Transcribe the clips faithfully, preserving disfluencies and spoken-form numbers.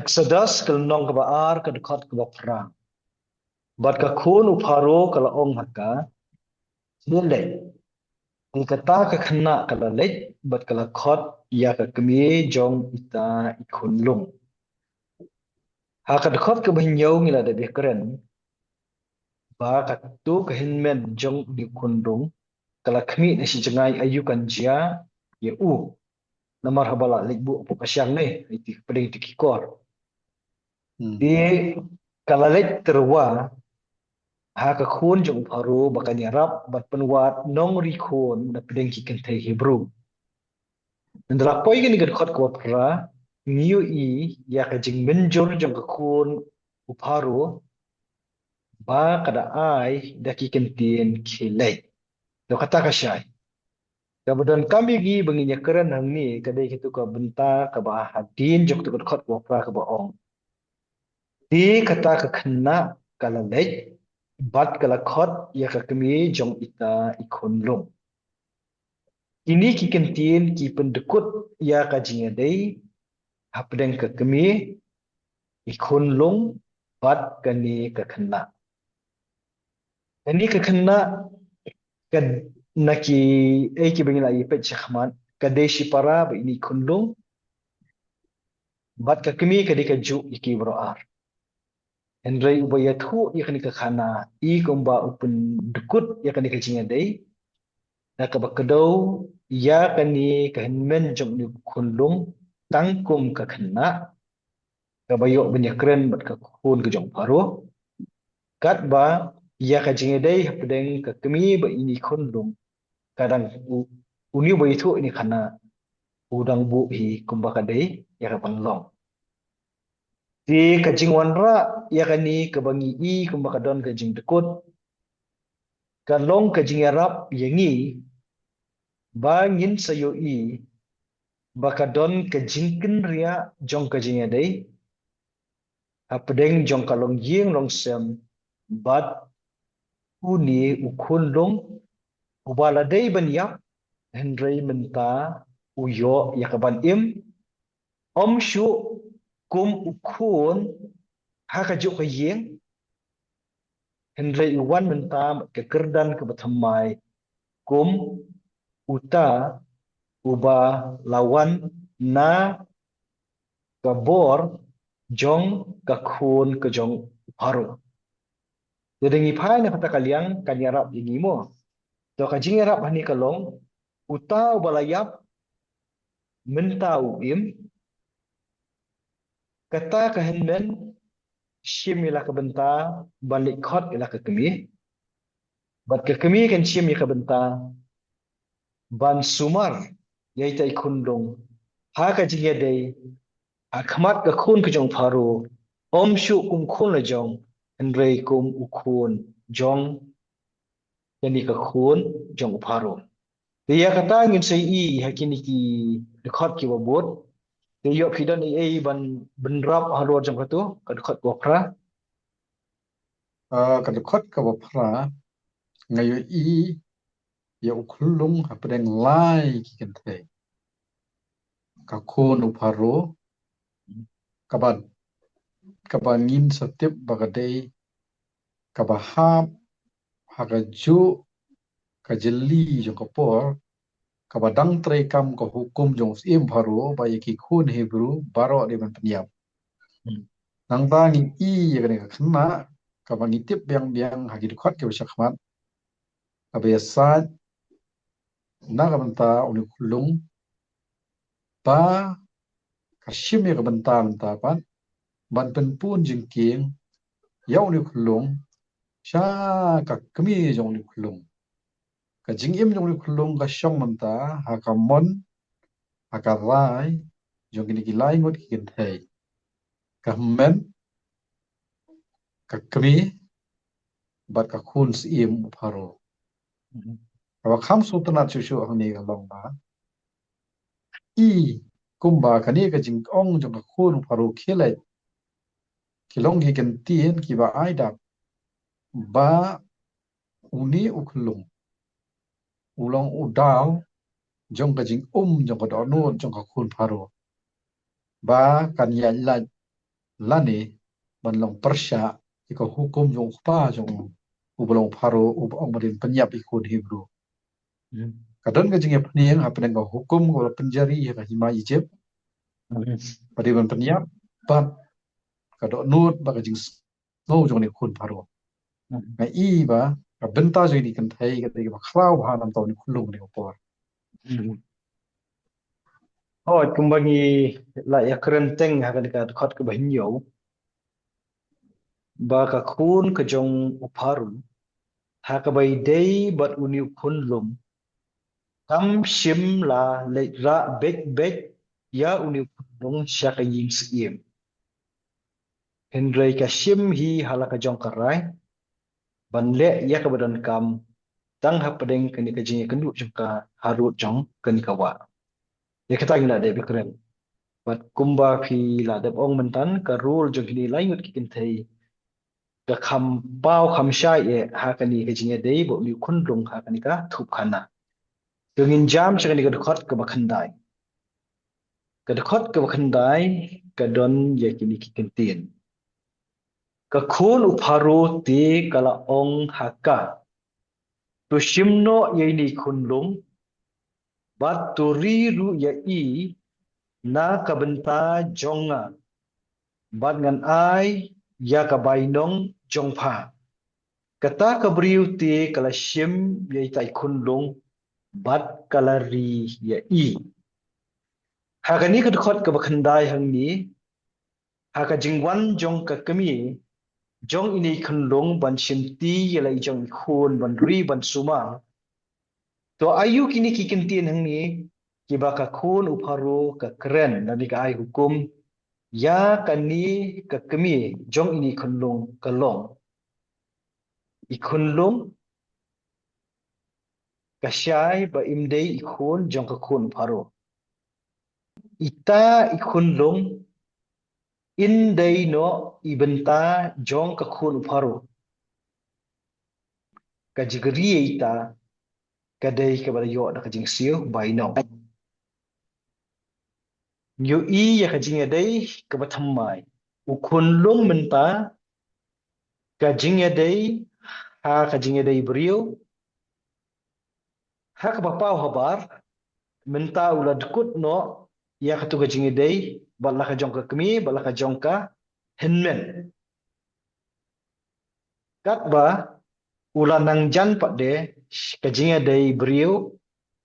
Exodus ka lynnong kaba ar, ka dkhot kaba phra. Bad ka khun u Pharaoh ka la ong ha ka, khie leit. Te kata ka khynnah ka la leit bad ka la khot ïa ka kmie jong ita i khunlung. Ha ka dkhot kaba hynñiew ngi la dep ïakren ba kato ka hynmen jong u khunlung ka la khmih na shi jngai aïu kan jia ïa u. Namar haba la leit buh hapoh ka shiang ne, iti pdeng iti ki kor. Hmm. Te ka la leit tyrwa ha ka khun jong u Pharaoh ba kan ïarap bad pynwad nongri khun na pdeng ki kynthei Hebru. Nda la poi kane ka dkhot kaba phra, ngi ïohi ïa ka jingmynjur jong ka khun u Pharaoh ba ka da ai da ki kyntien khie leit. Te kata ka shai. Kaba donkam ïa ngi ba ngin ïakren hangne ka dei kato ka bynta kaba hadien jong kato ka dkhot kaba phra kaba ong, te kata ka khynnah ka la leit bad ka la khot ïa ka kmie jong ita i khunlung. Kine ki kyntien ki pyndkut ïa ka jingïadei hapdeng ka kmie, i khunlung bad kane ka khynnah. Kane ka khynnah ka, na kiei kiba ngi la ïa peit shakhmat, ka dei shipara ba ine i khunlung bad ka kmie ka dei kajuh ïa ki baroh ar. Hynrei uba ïathuh ïa kane ka khana i kumba u pyndkut ïa kane ka jingïadei da kaba kdew ïa kane ka hynmen jong une u khunlung tang kum ka khynnah kaba ïoh ban ïakren bad ka khun ka jong u Pharaoh. Katba ïa ka jingïadei hapdeng ka kmie bad ine i khunlung ka dang u, une uba ïathuh ine i khana u dang buh hi kumba ka dei ïa ka ban long. Te ka jingwanrah ïa kane kaba ngi i kumba ka don ka jingdkut ka long ka jingïarap ïa ngi ba ngin sa ïohi ba ka don ka jingkynriah jong ka jingïadei hapdeng jong ka longïing longsem bad une u khunlung uba la dei ban ïap hynrei mynta u ïoh ïa ka ban im, ym shuh kum u khun ha kajuh ka ïing, hynrei u wan mynta bad ka kyrdan kaba thymmai kum uta uba la wan na ka bor jong ka khun ka jong u Pharaoh. Te da ngi phai na kata ka liang kan ïarap ïa ngi mo. To ka jingïarap hangne ka long uta uba la ïap mynta u im, kata ka hynmen shim ïa la ka bynta ban leit khot ïa la ka kmie. Bad ka kmie kan shim ïa ka bynta ban sumar ïa ita i khunlung ha ka jingïadei ha khmat ka khun ka jong u Pharaoh, ym shuh kum khun la jong hynrei kum u khun jong kane ka khun jong u Pharaoh. Te ïa kata ngin sa ïohi ha kine ki dkhot kiba bud. Te ïoh phi don ei ei ban bynrap halor jong kato ka dkhot kaba phra. Ah, ka dkhot kaba phra nga ïohi ïa u khunlung hapdeng lai ki kynthei. Ka khun u Pharaoh kaba, kaba ngin sa tip ba ka dei kaba hap ha kajuh ka jylli jong ka por kaba dang treikam ka hukum jong u syiem Pharaoh ba ïa ki khun Hebru baroh dei ban pynïap. Hmm. Nangta ngi i ïa kane ka khynnah kaba ngi tip biang biang ha ki dkhot kiba shakhmat kaba ïasaid na ka bynta une u khunlung ba ka shim ïa ka bynta mynta pat ban pynpun jingkieng ïa une u khunlung sha ka kmie jong une u khunlung. Ka jingim jong une u khunlung ka shong mynta ha ka mon ha ka rai jong kine ki lai ngut ki kynthei. Ka hynmen, ka kmie bad ka khun syiem u Pharaoh. Mhm. Kaba kham sngewtynnat shuh shuh hangne ka long ba i kumba kane ka jingong jong ka khun u Pharaoh khie leit ki long ki kyntien kiba ai dak ba une u khunlung u long u daw jong ka jingum jong ka dohnud jong ka khun Pharaoh ba kan ïaid lait lane ban long pyrshah ïa ka hukum jong u kpa jong u, uba long Pharaoh, uba ong ba dei ban pynïap ïa ki khun Hebru. Hmm. Ka don ka jingïapniang hapdeng ka hukum kaba la pynjari ha ka hima Egypt. Hmm. Ba dei ban pynïap, bad ka dohnud bad ka jingsngew jong une u khun Pharaoh. Hmm. Nga i ba ka bynta jong kine ki kynthei ka dei kaba khraw bha namar une u khunlung ha kane ka por. Hmm. Oh, kumba ngi la ïakren teng ha kane ka dkhot kaba hynñiew, ba ka khun ka jong u Pharaoh, ha kaba ïadei bad une u khunlung, kam shym la leit rah beit beit ïa une u khunlung sha ka ïing syiem. Hynrei ka shim hi ha la ka jong ka rai ban leh ïa kaba donkam tang hapdeng kane ka jingïakynduh jong ka harud jong kane ka wah. Ïa kata ngi la dep ïakren. Bad kumba phi la dep ong mynta, ka role jong kine lai ngut ki kynthei ka kham paw kham shai eh ha kane ka jingïadei bad une u khunlung ha kane ka thupkhana. To ngin jam sha kane ka dkhot kaba khyndai. Ka dkhot kaba khyndai ka don ïa kine ki kyntien. Ka khun u Pharaoh te ka la ong ha ka, to shim noh ïa ine i khunlung, bad to ri ruh ïa i na ka bynta jong nga, bad ngan ai ïa ka bainong jong pha. Kata ka briew te ka la shim ïa ita i khunlung bad ka la ri ïa i. Ha kane ka dkhot kaba khyndai hangne, ha ka jingwan jong ka kmie jong ine i khunlung ban shimti ïa la i jong i khun ban ri ban sumar. To aïu kine ki kyntien hangne kiba ka khun u Pharaoh ka kren lane ka ai hukum ïa kane ka kmie jong ine i khunlung ka long, i khunlung ka shai ba im dei i khun jong ka khun u Pharaoh. Ita i khunlung in dei noh i bynta jong ka khun u Pharaoh. Ka jingri ïa ita ka dei kaba la ïoh da ka jingsiew bainong. Ngi ïohi ïa ka jingïadei kaba thymmai. U khunlung mynta, ka jingïadei ha ka jingïadei briew, ha kaba paw habar, mynta u la dkut noh ïa katu ka jingïadei bad la ka jong ka kmie bad la ka jong ka hynmen. Katba u la nang jan pat de ka jingïadei briew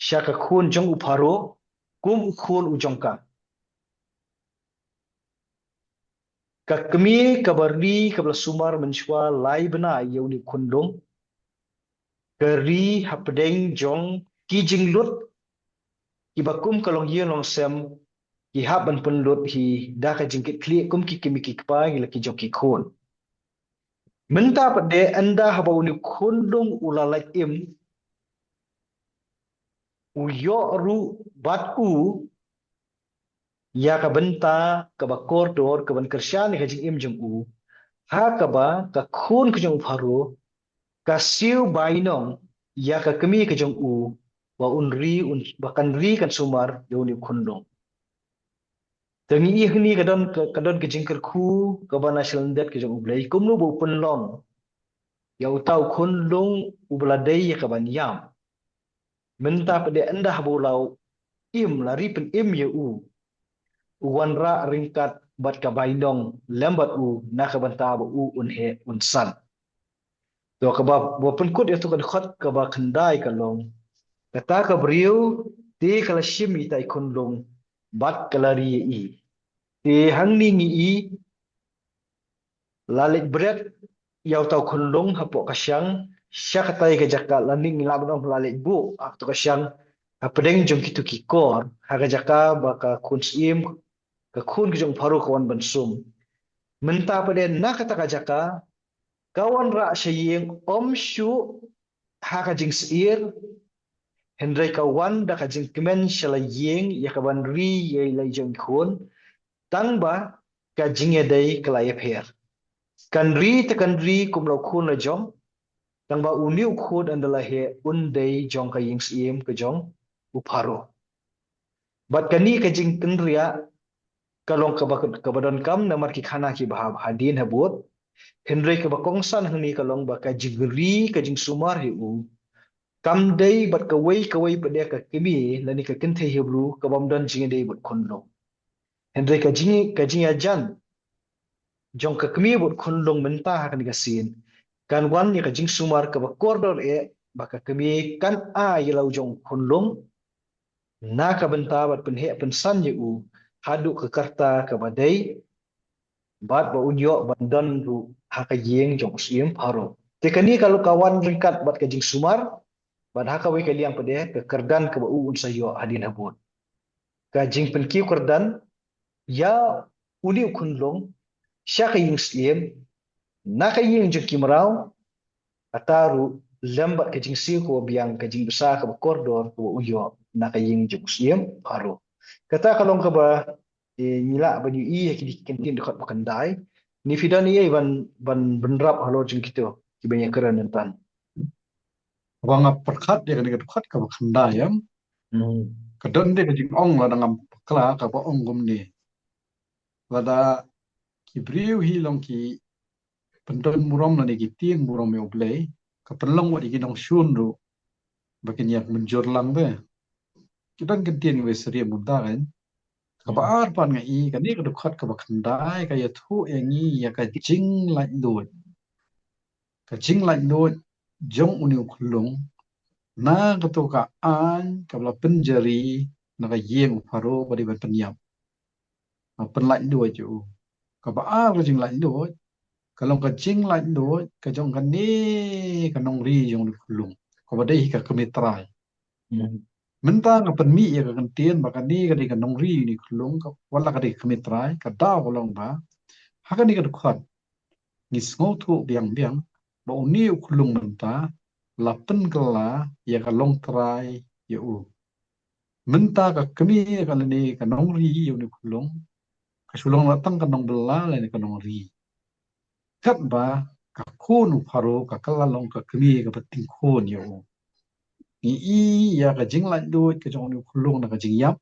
sha ka khun jong u Pharaoh kum u khun u jong ka. Ka kmie kaba ri kaba la sumar mynshuwa lai bnai ïa une u khunlung, ka ri hapdeng jong ki jinglut kiba kum ka longïing longsem, ki hap ban pynlut hi da ka jingkitkhlieh kum ki kmie ki kpa ïa la ki jong ki khun. Mynta pat de ynda haba une u khunlung u la lait im, u ïoh ruh bad u ïa ka bynta kaba kordor kaban kyrshan ïa ka jingim jong u, ha kaba ka khun ka jong u Pharaoh ka siew bainong ïa ka kmie ka jong u, ba un ri, un, ba kan ri kan sumar ïa une u khunlung. Te ngi ïohi hangne ka don ka, ka don ka jingkyrkhu kaba na shlyndet ka jong U Blei kumno ba u pynlong ïa uta u khunlung uba la dei ïa kaban ïam. Mynta pat de ynda haba u la im, la ri pynim ïa u, u wanrah ryngkat bad ka bainong lem bad u na ka bynta ba u un heh un san. To kaba, ba pynkut ïa tu ka dkhot kaba khyndai ka long, kata ka briew te ka la shim ïa ita i khunlung bad ka la ri ïa i. Te hangne ngi i la leit bret ïa uta u khunlung hapoh ka shang, sha katei ka jaka, lane ngi lah ban ong la leit buh ha katu ka shang hapdeng jong kitu ki kor, ha ka jaka ba ka khun syiem, ka khun ka jong u Pharaoh ka wan ban sum. Mynta pat de na kata ka jaka ka wanrah sha ïing, ym shuh ha ka jingsyier, hynrei ka wan da ka jingkmen sha la ïing ïa kaban ri ïa la i jong i khun, tang ba ka jingïadei ka la ïapher. Kan ri te kan ri kum la u khun la jong, tang ba une u khun ynda la heh un dei jong ka ïing syiem ka jong u Pharaoh. Bad kane ka jingkynriah ka long kaba, kaba donkam namar ki khana kiba hap hadien habud. Hynrei kaba kongsan hangne ka long ba ka jingri ka jingsumar ïa u kam dei bad kawei kawei pat de ka kmie lane ka kynthei Hebru kabym don jingïadei bad khunlung. Hynrei ka jing, ka jingïajan jong ka kmie bad khunlung mynta ha kane ka sien kan wan ïa ka jingsumar kaba kordor eh ba ka kmie kan ai ïa la u jong khunlung na ka bynta bad pynheh pynsan ïa u haduh ka karta kaba dei bad ba un ïoh ban don ruh ha ka ïing jong u syiem Pharaoh. Te kane ka long ka wan ryngkat bad ka jingsumar bad ha kawei ka liang pat de ka kyrdan kaba u un sa ïoh hadien habud. Ka jingpynkiew kyrdan ïa une u khunlung sha ka ïing syiem na ka ïing jong ki mraw, kata ruh lem bad ka jingsiew kaba biang, ka jingbsa kaba kordor kaba u ïoh na ka ïing jong u syiem Pharaoh. Kata ka long kaba, eh, ngi lah ban ïohi ha kine ki kyntien dkhot ba khyndai. Ni phi don ei ei ban, ban bynrap halor jong kito kiba ngi ïakren mynta? Ba nga pyrkhat ïa kane ka dkhot kaba khyndai, em. Hmm. Ka don de ka jingong lada ngam bakla kaba ong kumne. Lada ki briew hi long ki pyndon burom lane ki tieng burom ïa U Blei, ka pynlong wat ïa ki nongshun ruh ba kin ïa mynjur lang de. Ki don kyntien kiba syriem kumta kan. Kaba, hmm, ar pat nga i kane ka dkhot kaba khyndai ka ïathuh ïa ngi ïa ka jinglaitluid. Ka jinglaitluid jong une u khunlung na kato ka aiñ kaba la pynjari na ka ïing u Pharaoh ba dei ban pynïap. Ba pynlaitluid ïa u. Kaba ar ka jinglaitluid ka long ka jinglaitluid ka jong kane ka nongri jong une u khunlung kaba dei hi ka kmie trai. Hmm. Mynta nga pynmih ïa ka kyntien ba kane ka dei ka nongri une u khunlung, ka, wat la ka dei ka kmie trai, ka daw ka long ba ha kane ka dkhot ngi sngewthuh biang biang ba une u khunlung mynta la pynkylla ïa ka longtrai ïa u. Mynta ka kmie ka lane ka nongri ïa une u khunlung ka shu long la tang ka nongbylla lane ka nongri. Katba ka khun u Pharaoh ka kylla long ka kmie kaba tyngkhun ïa u. Ngi i ïa ka jinglaitluid ka jong une u khunlung na ka jingïap.